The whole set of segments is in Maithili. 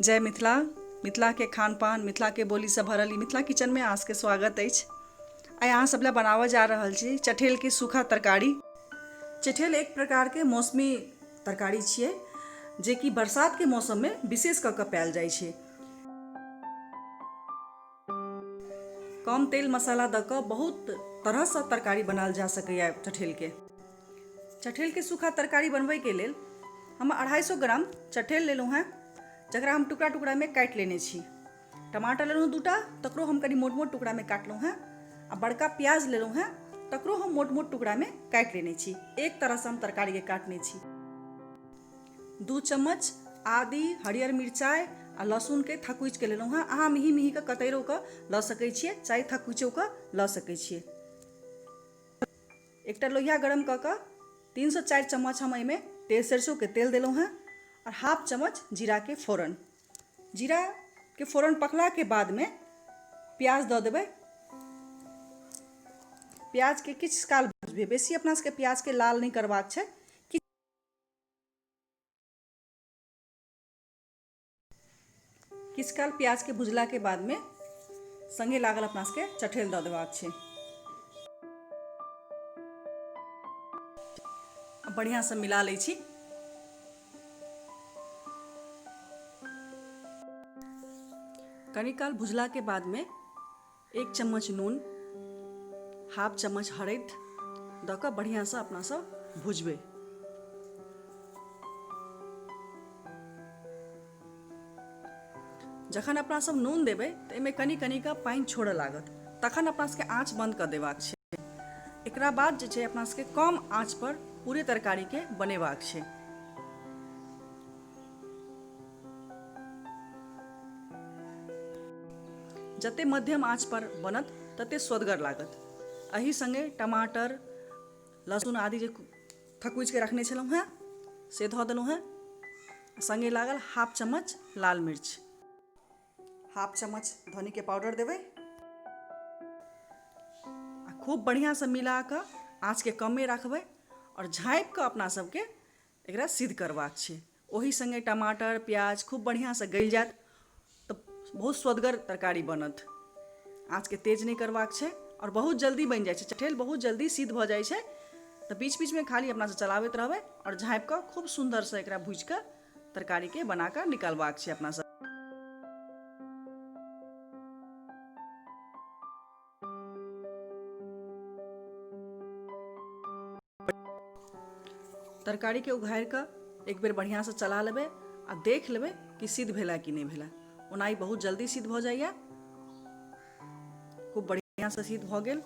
जय मिथिला। मिथिला के खान पान, मिथिला के बोली से भरल ई मिथिला किचन में अहाँ सबके स्वागत अछि। आइ अहाँ सब लए बनाबऽ जा रहल छी चठेल के सूखा तरकारी। चठेल एक प्रकार के मौसमी तरकारी छियै जे कि बरसात के मौसम में विशेष कऽ कऽ पायल जाइ छै। कम तेल मसाला दऽ कऽ बहुत तरहसँ तरकारी बनायल जा सकैए चठेलके। चठेलके सूखा तरकारी बनबैके लेल हम 250 ग्राम चठेल लेलहुँ हेँ, जकरा हम टुकड़ा टुकड़ामे काटि लेने छी। टमाटर लेलहुँ 2टा, तकरो हम कनि मोट मोट टुकड़ामे काटलहुँ हेँ। आ बड़का प्याज लेलहुँ हेँ, तकरो हम मोट मोट टुकड़ामे काटि लेने छी। एक तरहसँ हम तरकारीके काटने छी। 2 चम्मच आदि, हरियर मिरचाइ आ लहसुनके थकुचिके लेलहुँ हेँ। अहाँ मिही मिहीके कतरिओ कऽ लऽ सकै छियै, चाहे थकुचिओ कऽ लऽ सकै छियै। एकटा लोहिया गरम कऽ कऽ 3 से 4 चम्मच हम एहिमे तेल सरिसोके तेल देलहुँ हेँ आओर हाफ चम्मच जीराके फोरन। जीराके फोरन पकलाके बादमे प्याज दऽ देबै। प्याजके किछु काल भुजबै, बेसी अपना सबके प्याजके लाल नहि करबाक छै। किछु काल प्याजके भुजलाके बादमे सङ्गे लागल अपना सबके चठेल दऽ देबाक छै। बढ़िआँसँ मिला लै छी। कनी काल भुजलाके बादमे 1 चम्मच नून, हाफ चम्मच हरदि दऽ कऽ बढ़िआँसँ अपना सब भुजबै। जखन अपना सब नून देबै तऽ एहिमे कनि कनि कऽ पानि छोड़ऽ लागत, तखन अपना सबके आँच बन्द कऽ देबाक छै। एकरा बाद जे छै अपना सबके कम आँच पर पूरे तरकारीके बनेबाक छै। जते मध्यम आँच पर बनत तते स्वदगर लागत। एहि सङ्गे टमाटर, लहसुन आदि जे थकुचिके रखने छलहुँ हेँ से धऽ देलहुँ हेँ। सङ्गे लागल हाफ चम्मच लाल मिर्च, हाफ चम्मच धनीके पाउडर देबै आ खूब बढ़िआँसँ मिला कऽ आँचके कमे राखबै आओर झाँपि कऽ अपना सबके एकरा सिद्ध करबाक छै। ओही सङ्गे टमाटर प्याज खूब बढ़िआँसँ गलि जायत तऽ बहुत स्वदगर तरकारी बनत। आँचके तेज नहि करबाक छै आओर बहुत जल्दी बनि जाइ छै चठेल, बहुत जल्दी सिद्ध भऽ जाइ छै। तऽ बीच बीचमे खाली अपनासँ चलाबैत रहबै आओर झाँपि कऽ खूब सुन्दरसँ एकरा भूजि कऽ तरकारीके बना कऽ निकालबाक छै अपनासँ। तरकारीके उघारि कऽ एक बेर बढ़िआँसँ चला लेबै आ देख लेबै कि सिद्ध भेला कि नहि भेला। ओना ई बहुत जल्दी सिद्ध भऽ जाइए, खूब बढ़िआँसँ सिद्ध भऽ गेल।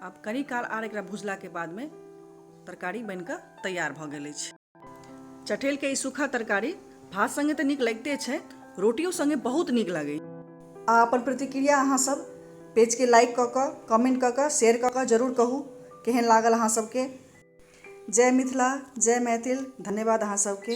आब कनी काल आर एकरा भुजलाके बादमे तरकारी बनि कऽ तैयार भऽ गेल अछि। चठेलके ई सूखा तरकारी भात सङ्गे तऽ नीक लगिते छै, रोटियो सङ्गे बहुत नीक लगै। आ अपन प्रतिक्रिया अहाँ सब पेजके लाइक कऽ कऽ, कमेंट कऽ कऽ, शेयर कऽ कऽ जरूर कहू केहन लागल अहाँ सबके। जय मिथिला, जय मैथिल। धन्यवाद अहाँ सबके।